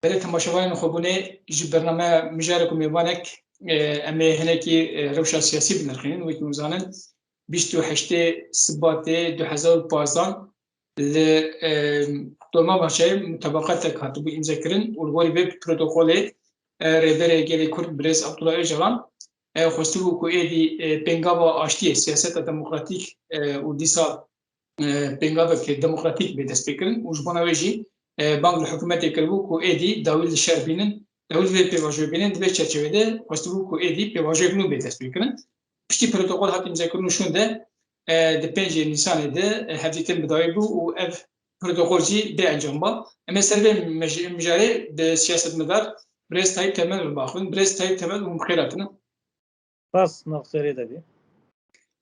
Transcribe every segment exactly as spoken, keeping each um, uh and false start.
Belê temaşevanên xwebûnê, ji bernameya mijarek û mêvanek, e, em ê hinekî, e, rewşa siyasî binirxînin. Wekî hûn zanin, bîst û heştê Sibatê du hezar û pazdeh li, e, Dolmabahçeyê mutabaqetek hatibû îmzekirin û li gorî vê protokolê, e, Rêberê Gelê Kurd Birêz Abdullah Ocalan, e, xwestibû ku êdî, e, pêngava aştiyê, siyaseta demokratîk, e, û dîsa, e, pêngavek demokratîk bê destpêkirin û ji bona wê jî, e, bang li hikûmetê kiribû ku êdî dawî li şer bînin, dawî li vê pêvajoyê bînin, di vê çerçevê de xwestibû ku êdî pêvajoyek nû bê destpêkirin. Piştî protokol hat îmzekirin û şûnde, e, di pêncê Nîsanê de, e, hevdîtin bi dawî bû û ev protokol jî bê encam ba. Em ê ser vê mij-, mijarê bi siyasetmedar Birêz Tayyip Temel re biaxivin. Birêz Tayyip Temel, hûn bi xêr hatine. Spas, nav xêrê de bî.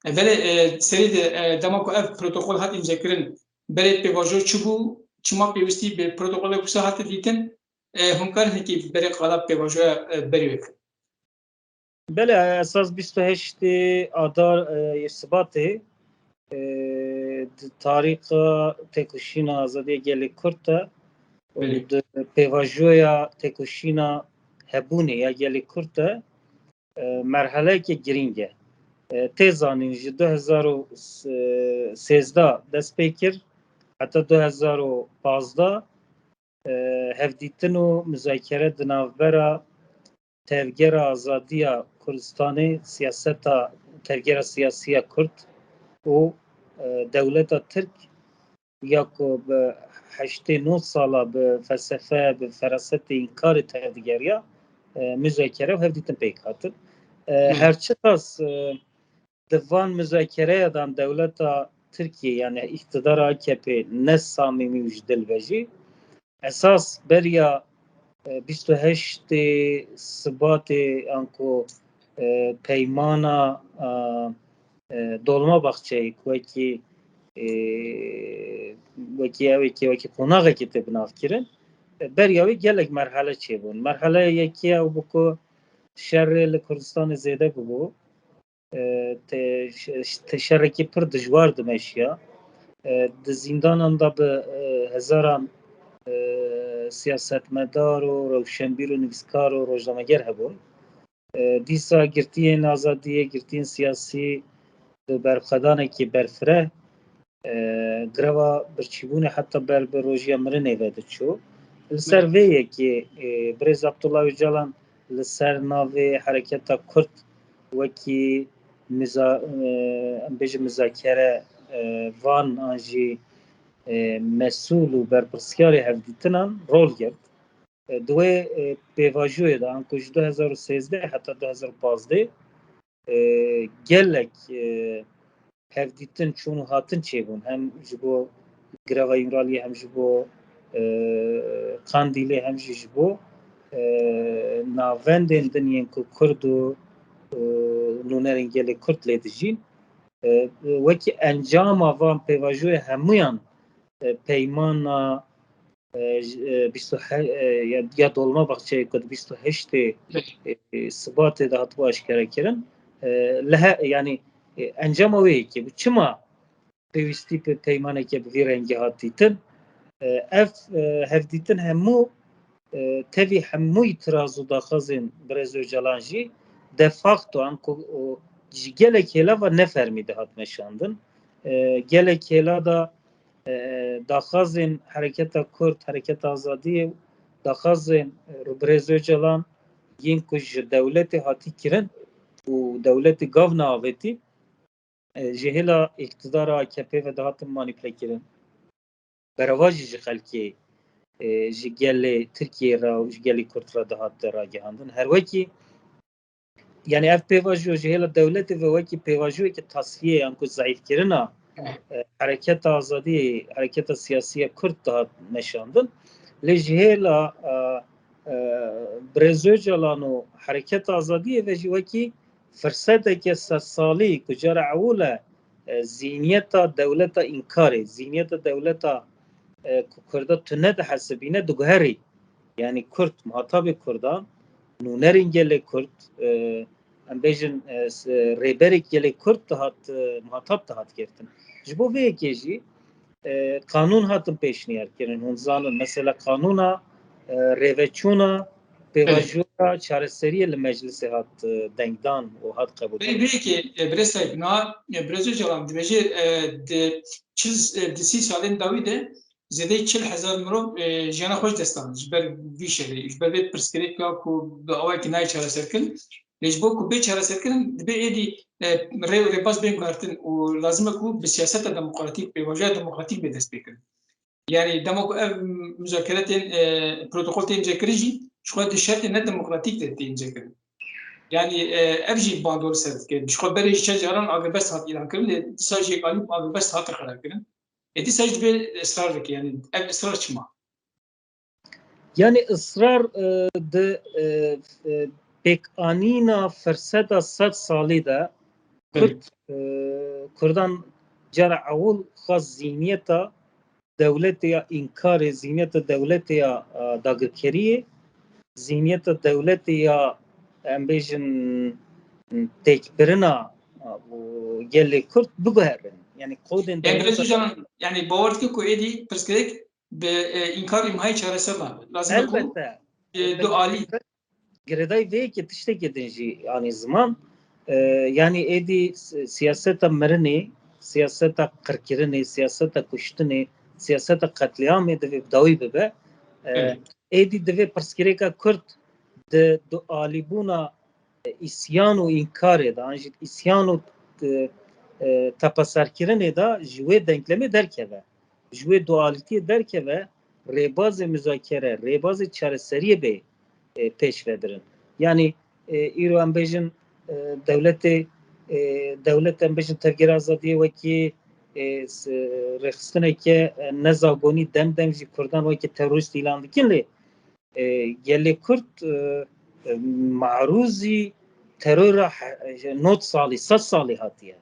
E, belê, e, serî de, e, dema ku ev protokol hat îmzekirin, berê pêvajo çi bû? Çima pêwîstî bi protokolek wisa hate dîtin? E, hûn karin hinekî berê qala pêvajoya, e, berî wê bikin? Belê, esas bîst û heştê Adar, e, yê Sibatê, e, di tarîxa têkoşîna azadiya gelê Kurd de û Belê. di pêvajoya têkoşîna hebûnê ya gelê Kurd de, e, merheleyeke girîng e. E, tê zanîn, ji du hezar û sêzdeh dest pê kir heta du hezar û pazdeh, e, hevdîtin û muzakere di navbera Tevgera Azadiya Kurdistanê, siyaseta, tevgera siyasî ya Kurd û, e, dewleta Tirk ya ku bi heştê nod sala bi felsefe, bi ferasetê înkarê tevdigeriya, e, muzakere û hevdîtin pêk hatin. E, Hı. her çiqas, e, di van muzakereya de dewleta Tirkiye, yani îktidara A K P ne samîmî û ji dil ve jî, esas beriya, e, bîst û heştê Sibatê anku, e, peymana, e, e, Dolmabahçeyê ku wekî, e, wekî ew ê ke wekî qonaxekê tê binavkirin, e, beriya wê gelek merhele çêbûn. Merheleya yekê ew bû ku şerê li Kurdistanê zêde bûbû. E, te, te şerekî pir dijwar dimeşiya. E, di zîndanan de bi, e, hezaran, e, siyasetmedar û rewşenbîr û nivîskar û rojnameger hebûn. E, dîsa girtiyên azadiyê, girtiyên siyasî bi berxwedanekî berfireh, e, greva birçîbûnê heta ber bi rojiya mirinê ve diçû. Li ser vê yekê, e, Birêz Abdullah Ocalan li ser navê hereketa Kurd wekî miza-, e, em bêjin mizakere, e, van an jî, e, mesûl û berpirsyarê hevdîtinan rol girt. E, di wê, e, pêvajoyê de, anku ji du hezar û sêzdeh heta du hezar û pazdeh, e, gelek, e, hevdîtin, çûn û hatin çêbûn. Hem ji bo Greva Îmraliyê, hem ji bo, e, Qandîlê, hem jî ji bo, e, navendên din yên ku Kurd û, e, nûnerên gelê Kurd lê dijîn. E, wekî encama van pêvajoyê hemûyan, e, peymana, e, ji, e, bîst û heşt, e, ya, ya Dolmabahçeyê ku di bîst û heştê, e, e, Sibatê de hatibû aşkerekirin. E, li he-, yanî, e, encama wê yekê bû. Çima pêwîstî bi peymaneke bi vî rengî hat dîtin? E, ev, e, hevdîtin hemû, e, tevî hemû îtiraz û daxwazên Birêz Ocalan jî de facto anku ji gelek hêla ve ne fermî dihat meşandin. E, gelek hêla de e, daxwazên Hereketa Kurd, Hereketa Azadiyê, daxwazên, e, Birêz Ocalan yên ku ji dewletê hatî kirin û dewletê gav neavêtî, e, ji hêla îktidara A K P ve dihatin manîpule kirin. Berevajî ji xelkê, e, ji gelê Tirkiyê re û ji gelê Kurd re dihat ragihandin. Her wekî Yani ev pêvajo ji hêla dewletê ve wekî pêvajoyeke tasfiyê yan ku zayîfkirina, e, hereketa azadiyê, hereketa siyasî ya Kurd dihat meşandin. Lê ji hêla, e, e, Birêz Ocalan û hereketa azadiyê ve jî wekî firseteke sedsalî ku cara ewil e, e, zîniyeta dewleta înkarê, zîniyeta dewleta, e, ku Kurda tune dihesibîne, diguherî. Yani Kurd, muhatabê Kurdan, nûnerên gelê Kurd, e, em bêjin, e, s-, e, rêberek gelê Kurd dihat, e, muhatab dihat girtin. Ji bo vê yekê jî, e, qanûn hatin pêşniyar kirin. Hûn zanin, mesela qanûna, e, rêveçûna pêvajoya çareseriyê li meclisê hat, e, dengdan û hat qebûl. Berî vê yekê, e, birêz Tayyip, niha, e, birêz Ocalan dibêje, e, di çil, e, di sî salên dawî de zêdeyî çil hezar mirov, e, jiyana xwe ji dest dan ji ber vî şerê, ji ber vê pirsgirêka ku bi awayekî nayê çareserkirin. Lê ji bo ku bê çareserkirin, dibe êdî, e, rê û rêbaz bên guhertin û lazim e ku bi siyaseta demokratîk, pêvajoya demokratîk bê destpêkirin. Yanî dema ku ev muzakere tên, e, protokol tên imzekirin jî, ji xwe di şertên ne demokratîk de tên imzekirin. Yanî, e, ev jî bandor ser dike. Ji xwe berê jî çend caran agirbest hat îlan kirin, lê dîsa jî yek alî agirbest hate qerar kirin. E, dîsa jî divê israr bike. Yanî ev israr çima? Yanî israr, e, di, e, e, pêkanîna firseta sed salî de Kurd, e, Kurdan cara ewil xwest zîniyeta dewletê ya înkarê, zîniyeta dewletê ya, e, dagirkeriyê, zîniyeta dewletê ya, em bêjin, têkbirina, e, û gelê Kurd biguherin. Yanî kodên Yanî dewleta Birêz Ocalan, yanî bawer dike ku êdî pirsgirêk bi, e, înkar û îmhayê çareser nabe. Lazim e ku, Elbette. e, Elbette. du alî. Girêdayî vê yekê tiştekê din jî anî ziman. E, yanî êdî si-, siyaseta mirinê, siyaseta qirkirinê, siyaseta kuştinê, siyaseta qetlîamê divê bi dawî bibe. E, Evet. Êdî divê pirsgirêka Kurd di dualîbûna, e, îsyan û înkarê de, an jî îsyan û, e, e, tepeserkirinê de ji wê denklemê derkeve. Ji wê dualîtiyê derkeve, rêbazê muzakere, rêbazê çareseriyê bê, e, pêş ve birin. Yanî, e, îro em bêjin, e, dewletê, e, dewlet em bêjin tevgera azadiyê wekî, e, s-, rêxistineke, e, nezagonî dem dem jî Kurdan wekî terorîst îlan dikin, lê, e, gelê Kurd, e, e, marûzî terora he-, nod salî, sed salî hatiye.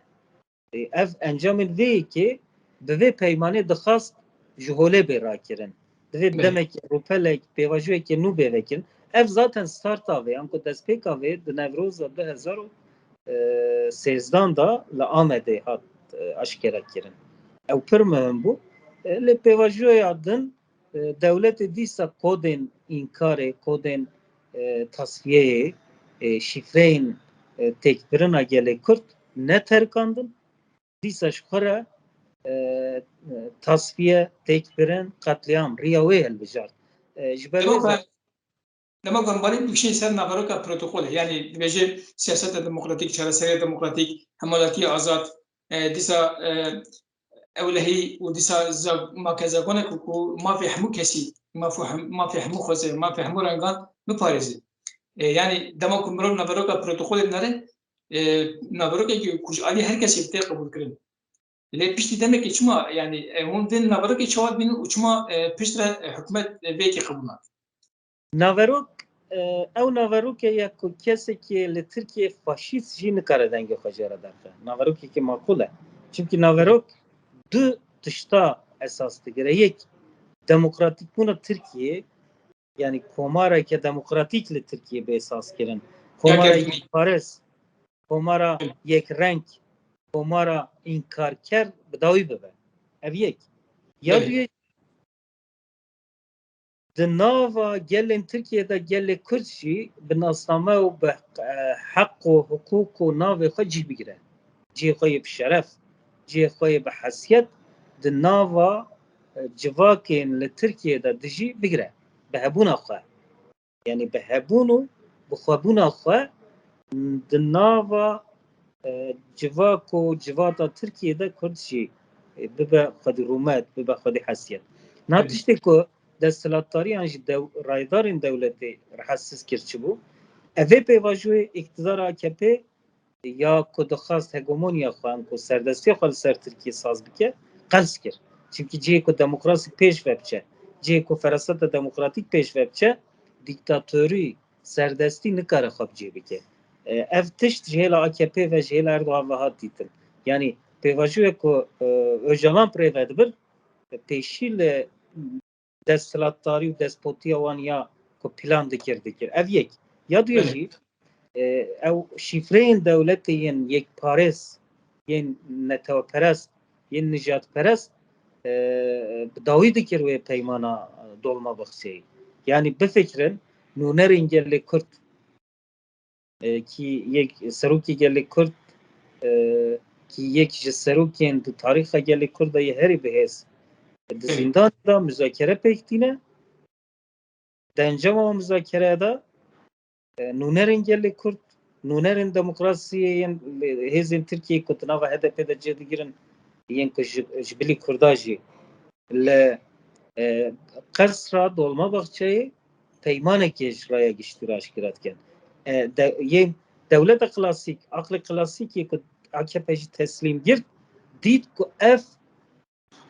E, ev encamên vê yekê bi vê peymanê dixwast ji holê bê rakirin. Divê Belê. demekê, rûpelek, pêvajoyekê nû bê vekirin. Ev zaten starta vê, anku destpêka vê di Newroza du hezar û sêzdan de li Amedê hat, e, aşkere kirin. Ew pir muhim bû. E, lê pêvajoya din, e, dewletê dîsa kodên înkarê, kodên, e, tasfiyeyê, e, şîfreyên, e, têkbirina gelê Kurd neterikandin. Dîsa ji xwe re, e, e, tasfiye, têkbirin, qetlîam, riya wê hilbijart. E, ji ber Dema wê ku, dema ku em balê bikişîn ser naveroka protokolê, yanî dibêje siyaseta demokratîk, çareserê demokratîk, hemalatiya azad, e, dîsa, e, ewlehî û dîsa za-, makezagonek ku mafê hemû kesî, mafê hem-, mafê hemû xwezê, mafê hemû rengan biparêze. E, yanî dema ku mirov naveroka protokolê dinere, e, naverokekî ku ji alî her kesî tê qebûlkirin. Lê piştî demekê çima, yanî, e, hûn vê naverokê çawa dibînin û çima, e, piştre, e, hikûmet, e, vê yekê qebûl nake? Naverok, e, ew naveroke ye ku kesekî li Tirkiyeyê faşîst jî nikare dengê xwe jê re derxe. Naverokekî maqûl e. Çimkî naverok du tişta esas digire. Yek, demokratîkbûna Tirkiyeyê, yanî komareke demokratîk li Tirkiyeyê bê sazkirin. Ya Komara gerçekten. yekparêz, komara Hı. yekreng, komara înkarker bi dawî bibe. Ev yek. Ya Belê. duyê, di nava gelên Tirkiyê de gelê Kurd jî bi nasname û bi, e, heq û hiqûq û navê xwe cih bigire. Cihê xwe yê bi şeref, cihê xwe yê bi hesiyet di nava, e, civakên li Tirkiyê de dijî bigire. Bi hebûna xwe. Yanî bi hebûn û bi xwebûna xwe, m, di nava, e, civak û civata Tirkiyê de Kurd jî, e, bibe xwedî rûmet, bibe xwedî hesiyet. Na Hı. tiştê ku desthilatdariyan ji dew-, rayedarên dewletê rehetsiz kir çi bû? Ev ê pêvajoyê îktidara A K P ya ku dixwast hegemoniya xwe, an ku serdestiya xwe li ser Tirkiyê saz bike, qels kir. Çimkî cihê ku demokrasî pêş ve biçe, cihê ku feraseta demokratîk pêş ve biçe, dîktatorî, serdestî nikare xwe bi cih bike. E, ev tişt ji hêla A K P ve, ji hêla Erdogan ve hat dîtin. Yanî pêvajoyê ku, e, Ocalan bi rê ve dibir, pêşî li desthilatdarî û despotiya wan ya ku plan dikir, dikir. Ev yek. Ya duyê Belê. jî, e, ew şîfreyên dewletê yên yekparêz, yên neteweperest, yên nijadperest, e, bi dawî dikir wê peymana Dolmabahçeyê. Yanî bifikirin, nûnerên gelê Kurd, e, kî yek serokê gelê Kurd, e, kî yek ji serokên di tarîxa gelê Kurd de yê herî bihêz, di Belê. zîndanê de muzakere pêk tîne. Di encama muzakere de, e, nûnerên gelê Kurd, nûnerên demokrasiyê yên hêzên Tirkiyeyê ku di nava H D P de cih digirin, yên ku ji, ji bilî Kurda jî li, e, Qesra Dolmabahçeyê peymanekê ji raya giştî re aşkera dikin. E, de, yên dewleta klasîk, aqlê klasîkê ku A K P jî teslîm girt, dît ku ev,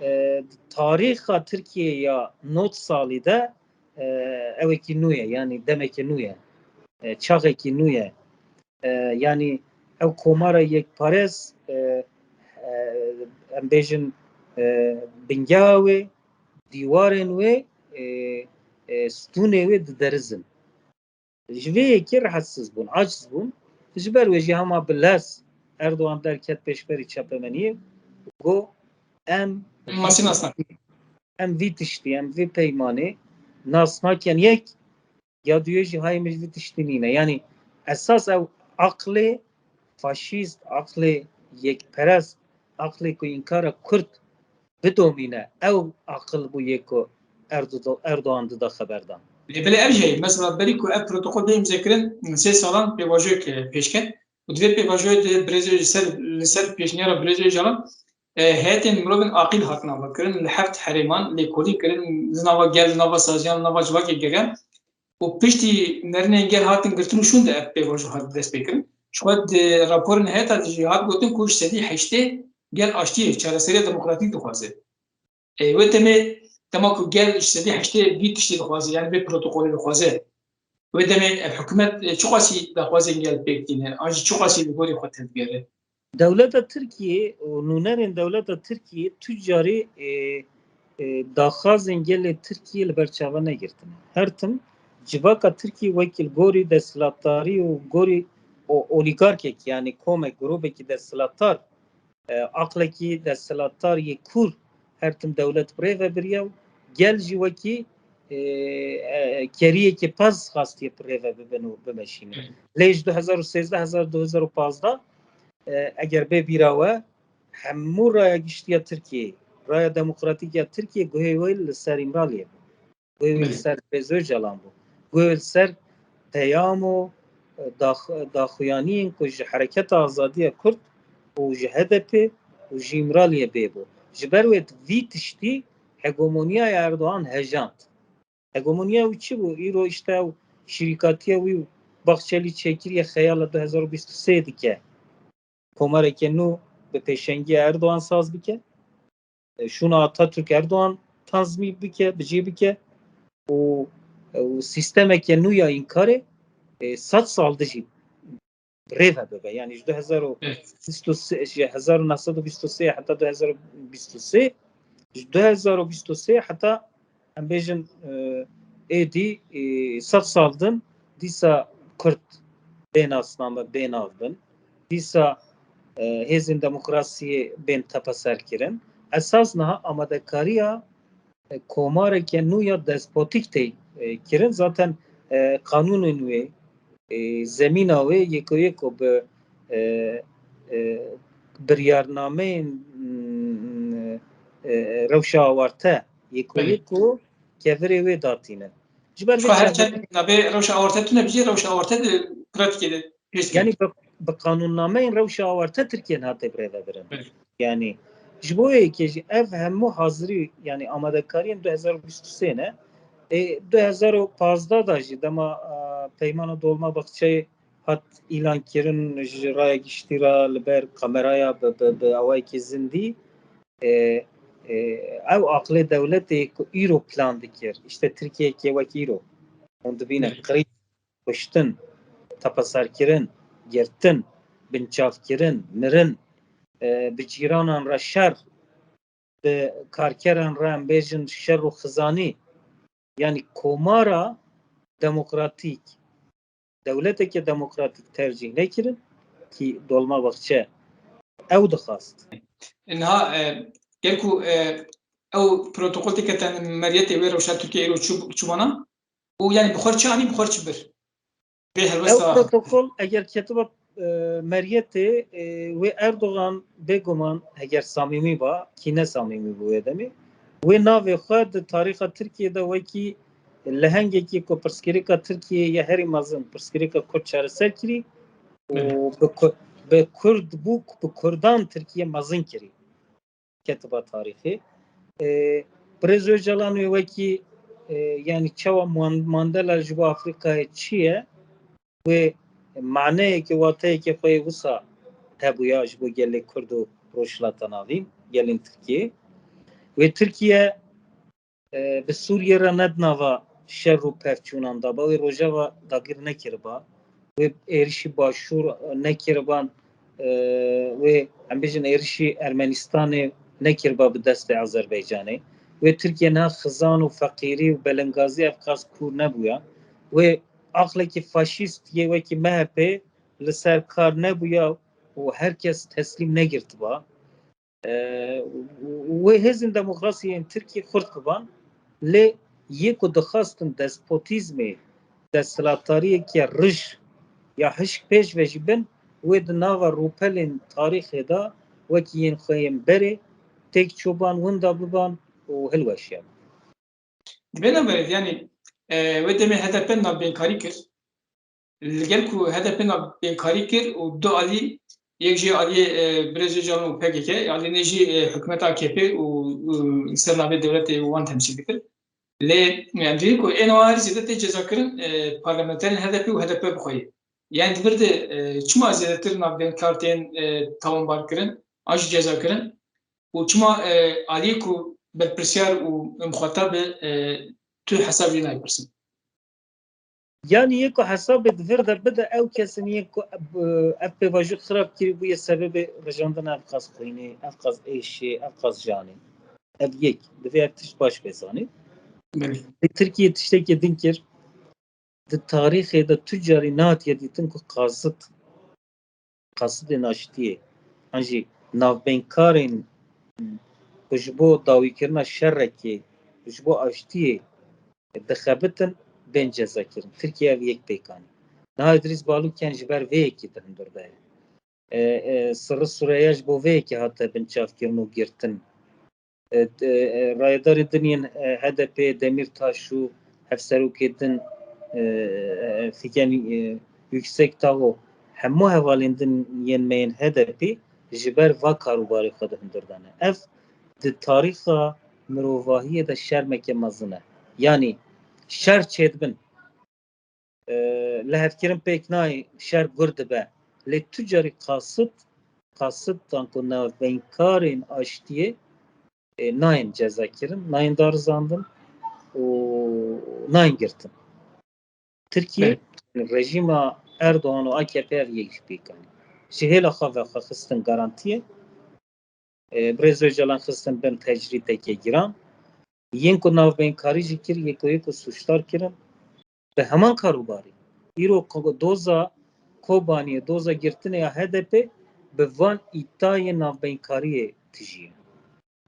e, tarîxa Tirkiyeyê ya nod salî de, e, ewekî nû ye, yanî demekî nû ye, e, çaxekî nû ye. E, yanî ew komara yekparêz, e, e, em bêjin, e, bingeha wê, dîwarên wê, e, e, stûnê wê diderizin. Ji vê yekê rehetsiz bûn, aciz bûn. Ji ber wê jî hema bi lez Erdogan derket pêşberî çapemeniyê, got, em Masî nas nakin. Em vî tiştî, em vî peymanê nas nakin. Yek, ya duyê jî hayê min ji vî tiştî nîne. Yanî esas ew aqlê faşîst, aqlê yekperest, aqlê ku înkara Kurd bidomîne, ew aqil bû yê ku Erdo-, Erdogan dida xeberdan. Lê belê ev jî heye. Mesela berî ku ev protokol bê îmzekirin, sê salan pêvajoyek, e, pêş ket û di vê pêvajoyê de birêz Öcalan ser, li ser pêşniyara birêz Öcalan, e, heyetên mirovên aqîl hatin avakirin, li heft herêman lêkolîn kirin, li nava gel, li nava saziyan, li nava civakê geriyan. Û piştî nerînên gel hatin girtin û şûn de ev pêvajo hat destpêkirin. Ji xwe di raporên heta de jî hat gotin ku ji sedî heştê gel aştiyê, çareseriya demokratîk dixwaze. E, wê demê, dema ku gel ji sedî heştê vî tiştê dixwaze, yanî vê protokolê dixwaze, wê demê ev hikûmet, e, çiqasî daxwazên gel pêk tîne, an jî çiqasî li gorî xwe tevgere? Dewleta Tirkiyê û nûnerên dewleta Tirkiyê tu carî, e, e, daxwazên gelê Tirkiyê li ber çavan negirtine. Her tim civaka Tirkiyê wekî li gorî desthilatdarî û gorî o-, olîgarkek, yanî komek, grûbekî desthilatdar, e, aqlekî desthilatdar yê kûr her tim dewlet bi rê ve biriye û gel jî wekî, e, e, keriyekî pez xastiye bi rê ve bibin û bimeşînin. Lê ji du hezar û sêzdeh hezar du hezar û pazdeh, e, eger bê bîra we, hemû raya giştî ya Tirkiyeyê, raya demokratîk ya Tirkiyê guhê wê li ser Îmraliyê bû. Guhê wê li Belê. ser Birêz Ocalan bû. Guhê wê li ser peyam û, e, dax-, daxuyaniyên ku ji Hereketa Azadiya Kurd û ji H D P û ji Îmraliyê bê bû. Ji ber wê vî tiştî hegemonyaya Erdogan hejand. Hegemoniya wî çi bû? Îro îşte ew şirîkatiya wî û Baxçelî çêkiriye xeyala du hezar û bîst û sê dike. Komareke nû bi pêşengiya Erdogan saz bike. E, şûna Atatürk Erdogan tanzîm bike, bi cî bike û, û sîstemeke nû ya înkarê, e, sed sal dijî rê ve bibe. Yanî ji du hezar û bîst û sê, ji hezar û neh sed û bîst û sê heta du hezar û bîst û sê, ji du hezar û bîst û sê heta em bêjin, e, êdî, e, sed sal din dîsa Kurd bê nasname, bê nav bin. Dîsa, e, hêzên demokrasiyê bên tepeserkirin. Esas niha amadekariya, e, komareke nû ya despotîk tê, e, kirin. Zaten, e, qanûnên wê, e, zemîna wê yeko yeko bi, e, e, biryarnameyên, mm, e, rewşa awarte yeko Belê. yeko kevirê wê datînin. Ji ber vê Çima her çend navê rewşa awarte tune bijî, rewşa awarte di pratîkê de pêş dike. Yanî bi, bi qanûnnameyên rewşa awarte Tirkiye hate birêvebirin. Belê. Yanî ji bo yekê jî ev hemû hazirî, yanî amadekariyên du hezar û bîst û sê ne. Ê, du hezar û pazdeh de jî dema, a, Peymana Dolmabahçeyê hat îlankirin ji raya giştî re li ber kameraya bi, bi, bi awayekî zindî, e, e, ew aqilê dewletê ku îro plan dikir, îşte Tirkiyeyekê wek îro, hûn dibîne Belê. qirîj, kuştin, tepeserkirin, girtin, binçavkirin, mirin, e, bi cîranan re şer, bi karkeran re em bêjin şer û xizanî. Yanî komara demokratîk, dewleteke demokratîk tercîh nekirin, kî Dolmabahçe ew dixwast. Niha, e, gel ku, e, ew protokol têke te meriyetê wê rewşa Tirkiye îro çû, çû bana? û yani bi xwe çi anî, bi xwe çi bir. Vê Ew protokol eger ketiba e, meriyetê e, wê Erdogan bêguman heger samîmî ba, kî ne samîmî bû wê demê, wê navê xwe di tarîxa Tirkiyê de wekî lehengekî ku pirsgirêka Tirkiyê ye herî mezin, pirsgirêka Kurd çareser kirî û bi, bi Kurd bû, bi Kurdan Tirkiye mezin kirî. Ketiba tarîxê. E, Birêz Ocalan wê wekî e, yani çawa Mandela ji bo Afrîkayê çi ye? Wê maneyekê, wateyekê xwe yê wisa hebûya ji bo gelê Kurd û Rojhilata Navîn, gelên Tirkiyê. Wê Tirkiye e, bi Sûriyê re ne di nava şer û pevçûnan de ba, wê Rojava dagir nekiriba, wê êrişî Başûr nekiriban, e, wê em bêjin êrişî Ermenistanê nekiriba bi destê Azerbaycanê. Wê Tirkiye niha xizan û feqîrî û belengazî ev qas kûr nebûya. Wê aqlekî faşîst yê wekî M H P li ser kar nebûya û her kes teslîm negirtiba. E, wê hêzên demokrasiyên Tirkî xurt kiban, lê yê ku dixwastin despotîzmê, desthilatdariyeke rij ya hişk pêş ve jî bin, wê di nava rûpelên tarîxê de wekî yên xwe yên berê têk çûban, winda biban û hilweşiyan. Divê ne berê, yani, e, wê demê H D P navbênkarî kir. Li gel ku H D P navbênkarî kir û du alî, yek jî aliyê, e, Birêz Ocalan û P K K, alî nê jî, e, hikûmeta A K P û, û ser navê dewletê wan temsîl dikir. Lê em dibînin ku êno her zêde tê cezakirin, e, parlamenterên H D P û H D P bi xwe yê. Yani di vir de, e, çima zêdetir navbênkar tên, e, tawanbar kirin, an jî ceza kirin? Û çima, e, aliyê ku berpirsiyar û muxatab e, tu hesab jê nayê pirsin? Yanî yê ku hesabê di vir de bide ew kesin yên ku ev pêvajo xirab kirî bûye sebebê rijandina ev qas xwînê, ev qas êşê, ev qas janê. Ev yek. Divê ev tişt baş bê zanîn. Belê. Li Tirkiyê tiştekê din kir. Di tarîxê de tu carî nehatiye dîtin ku qazit, qasidên aştiyê, an jî navbênkarên ku ji bo dawîkirina şerekê, ji bo aştiyê dixebitin, bên cezakirin. Tirkiye ev yek pêk anî. Niha Îdrîs Balûken ji ber vê yekê di hundir de ye. E, e, Sirri Sureya ji bo vê yekê hate binçavkirin û girtin. E, e, rayedarê din yên, e, H D P, Demîrtaş û hevserokê din, e, e, Figen, e, Yüksekdağ û hemû hevalên din yên me yên H D P ji ber va karûbarê xwe di hundir de ne. Ev di tarîxa mirovahiyê de şermeke mezin e. Yanî şer çêdibin, e, lihevkirin pêk nayê, şer gur dibe. Lê tu carî qasid, qasid, anku navbeyinkarên aştiyê, e, nayên cezakirin, nayên darizandin û nayên girtin. Tirkiye, rejîma Erdogan û A K P ev yek jî pêk anî. Ji hêla xwe ve xwe xistin garantiyê. E, Birêz Ocalan xistin bin tecrîdeke giran. Yên ku navbeyinkarî jî kir, yeko yeko sûcdar kirin. Bi heman karûbarî. Îro ko-, doza Kobaniyê, doza girtinê ya H D P bi van îtayên navbeyinkariyê tijî ye.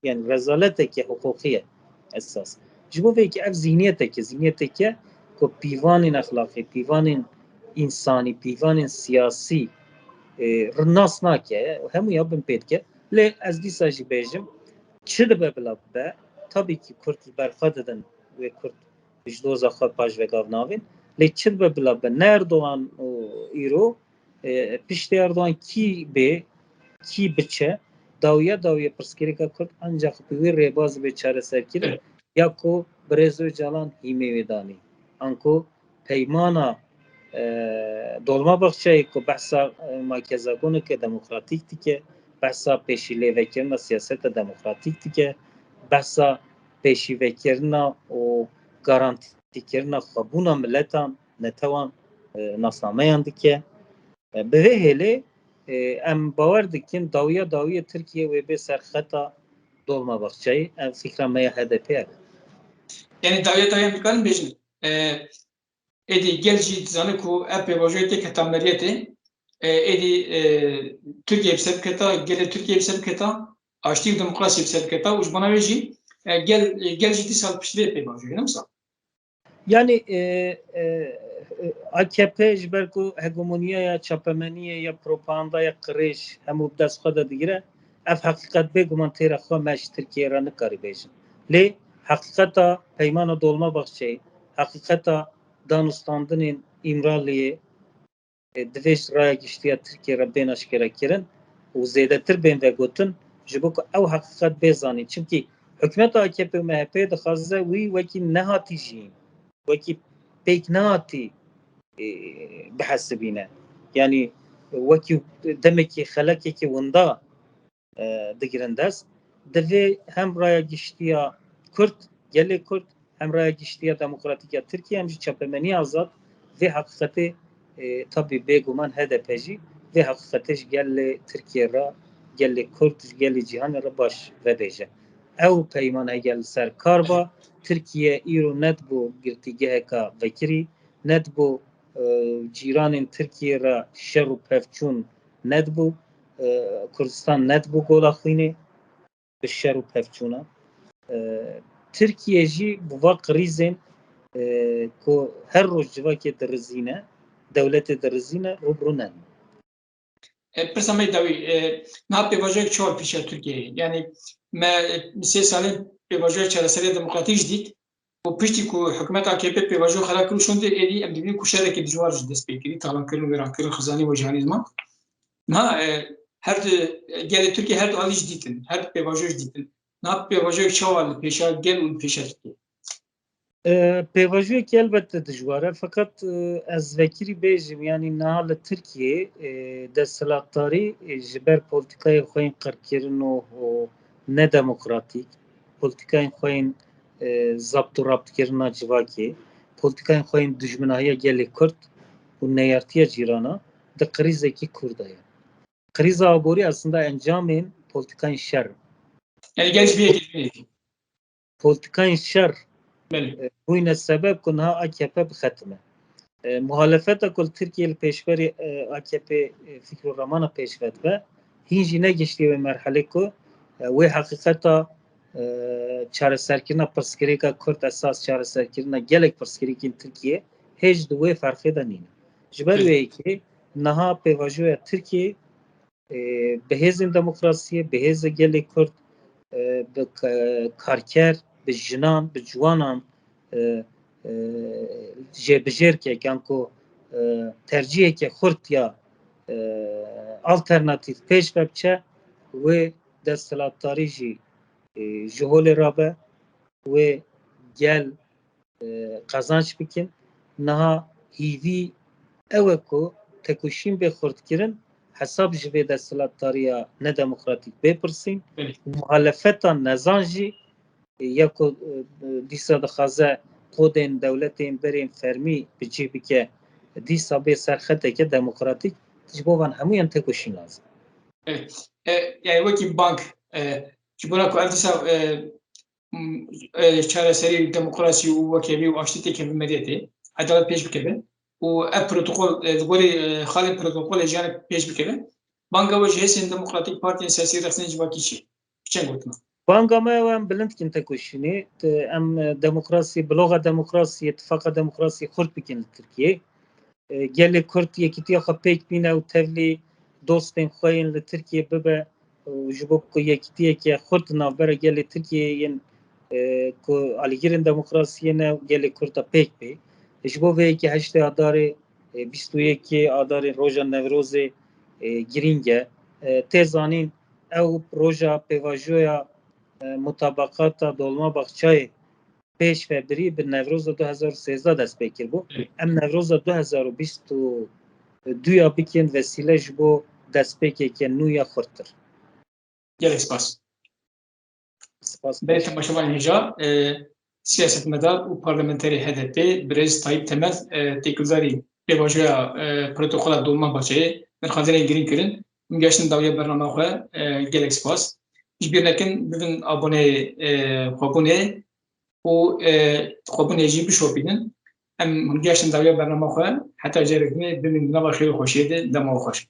Yani rezaleteke hiqûqî ye esas. Ji bo vê yekê ev zîhniyeteke, zîhniyeteke ku pîvanên exlaqî, pîvanên însanî, pîvanên siyasî, e, nas nake, hemûya bin pê dike. Lê ez dîsa jî bêjim, çi dibe bila bibe, tabî kî Kurd li ber xwe didin, wê Kurd ji doza xwe paş vegav navên. Lê çi dibe bila bibe, ne Erdogan û îro, e, piştî Erdogan kî bê, kî biçe, dawiya dawiya pirsgirêka Kurd ancaq bi wî rêbazî bê çareserkirin, ya ku Birêz Ocalan hîmê wê danî. Anku peymana, e, Dolmabahçeyê ku behsa, e, makezagoneke demokratîk dike, behsa pêşîlêvekirina siyaseta demokratîk dike, behsa pêşîvekirina û garantîkirina xwebûna miletan, netewan, e, nasnameyan dike. E, bi vê hêlê, e, em bawer dikin dawiya dawiyê Tirkiye wê bê ser xeta Dolmabahçeyê. Ev fikra me ya H D P ev e. Yani dawiya dawiyê em dikarin bêjin. E, êdî gel jî dizane ku ev pêvajoyê tê keta meriyetê. E, êdî, e, Tirkiye bi ser biketa, gelê Tirkiye bi ser biketa, aştî û demokrasiyê bi ser biketa û ji bona wê jî, e, gel, e, gel jî dîsa li pişt vê pêvajoyê ne wisa? Yanî e, e, e, A K P ji ber ku hegemoniya ya çapemeniyê ya propagandaya qirêj hemû bi dest xwe de digire, ev heqîqet bêguman têra xwe me ji Tirkiyeyê re nikarî bêjin. Lê heqîqeta Peymana Dolmabahçeyê, heqîqeta danûstandinên Îmraliyê, e, divê ji raya giştî ya Tirkiyê re bên aşkerekirin û zêdetir bên vegotin, ji bo ku ew heqîqet bê zanîn. Çimkî hikûmeta A K P û M H P dixwaze wî wekî nehatî jiyîn, wekî pêk nehatî, e, bihesibîne. Yanî wekî demekî xelekekî winda e, digirin dest. Divê hem raya giştiya Kurd, gelê Kurd, hem raya giştiya demokratîk ya Tirkiye, hem jî çapemeniya azad vê heqîqetê, e, tabî bêguman H D P jî vê heqîqetê ji gelê Tirkiye re, gelê Kurd, ji gelê cîhanê re baş vebêje. Ew peyman heger li ser kar ba, Tirkiye îro nedibû girtîgeheka vekirî, nedibû, e, cîranên Tirkiye re şer û pevçûn nedibû, e, Kurdistan nedibû gola xwînê, bi şer û pevçûna. E, Tirkiye jî bi va krîzên, e, ku her roj civakê dirizîne, dewletê dirizîne, rû bi rû nebûn. E, pirsa me dawî, e, niha pêvajoyek çawa pêşiya Tirkiyeyê? Yanî me, e, sê salên pêvajoyek çareserîya demokratîk jî dît. Û piştî ku hikûmeta A K P pêvajoya xwe rakir û şûnde, êdî em dibînin ku şerekî dijwar ji dest pê kirî, talankirin, wêrankirin, xizanî wejahanî ziman. Niha, e, her du, e, gelê Tirkiye her du alî jî dîtin, her du pêvajoyê jî dîtin. Niha pêvajoyek çawa li pêşa gel û li pêşa Tirkiyê? E, pêvajoyekî elbette dijwar e, feqet, e, ez vekirî bêjim, yanî niha li Tirkiyeyê, e, desthilatdarî, e, ji ber polîtîkayên xwe yên qirkirin û, û nedemokratîk, polîtîkayên xwe yên, e, zapt û raptkirina civakê, polîtîkayên xwe yên dijminahiya gelê Kurd û neyartiya cîrana di krîzekî kûr de ye. Krîza aborî aslında encamên polîtîkayên şer in. Yanî gel ji vê yekê. Polîtîkayên şer, belê, e, bûyne sebeb ku niha A K P bixetime. E, muhalefeta ku li Tirkiyeyê li pêşberî, e, A K P, e, fikr û ramana pêş ve dibe, hîn jî negihiştiye wê merhelê ku, e, wê heqîqeta, e, çareserkirina pirsgirêka Kurd esas çareserkirina gelek pirsgirêkên Tirkiyê hêj di wê ferqê de nîne. Ji ber wê yekê niha pêvajoya Tirkiyê, e, bi hêzên demokrasiyê, bi hêza gelê Kurd, e, bi ka-, karker, bi jinan, bi ciwanan, e, e, jêbijêr ke, yan ku, e, terciheke xurt ya, e, alternatîf pêş ve biçe, wê desthilatdarî jî, e, ji holê rabe, wê gel, e, qazanç bikin. Niha hîvî ew e ku tekoşîn bê xurtkirin, hesab ji vê desthilatdariya nedemokratîk bê pirsîn. Belê. Muhalefeta nezan jî, e, ya ku, e, dîsa dixwaze kodên dewletên berên fermî bi cih bike, dîsa bê serxeteke demokratîk, ji bo van hemûyan tekoşîn lazim. Evet. E, yani wekî bank, e, ji bona ku ev dîsa, e, m, e, çareserî, demokrasî û wekhevî û aştî têkeve medetê, edalet pêş bikeve û ev protokol, e, li gorî, e, xalên protokolê jiyanek pêş bikeve, banga we ji hêzên demokratîk, partiyên siyasî, rexsên civakî çi? Bi çend gotina? Banga me ew em bilind dikin tekoşînê. Te-, em, e, demokrasî, bloga demokrasiyê, tifaqa demokrasiyê xurt bikin li Tirkiyeyê. E, gelê Kurd yekîtiya xwe pêk bîne û tevlî dostên xwe yên li Tirkiyê bibe û ji bo ku yekîtiyeke xurt di navbera gelê Tirkiyeyê yên, e, ku alîgirên demokrasiyê ne û gelê Kurd de pêk bê. Ji bo vê yekê heştê Adarê, e, bîst û yekê Adarê roja Newrozê, e, girîng e. E, tê zanîn ew roja pêvajoya, e, mutabaqata Dolmabahçeyê pêş ve birî bi Newroza du hezar û sêzdeh dest pê kiribû. Em Newroza du hezar û bîst û du ya bikin vesîle ji bo destpêkeke nû ya xurttir. Gelek spas. Spas. Belê temaşevanên hêja, e, siyasetmedar û parlamenterê H D P, birêz Tayyip Temel, e, têkildarî pêvajoya, e, protokola Dolmabahçeyê, nirxandinên girîng kirin. Hûn geştin dawiya bernama xwe, e, gelek spas. Ji bîr nekin, bibin aboneyê, e, xwebûnê û, e, xwebûnê jî bişopînin. Em hûn geştin dawiya bernama xwe, heta carek dinê bimînin di nava xêr û xweşiyê de, dema we xweş.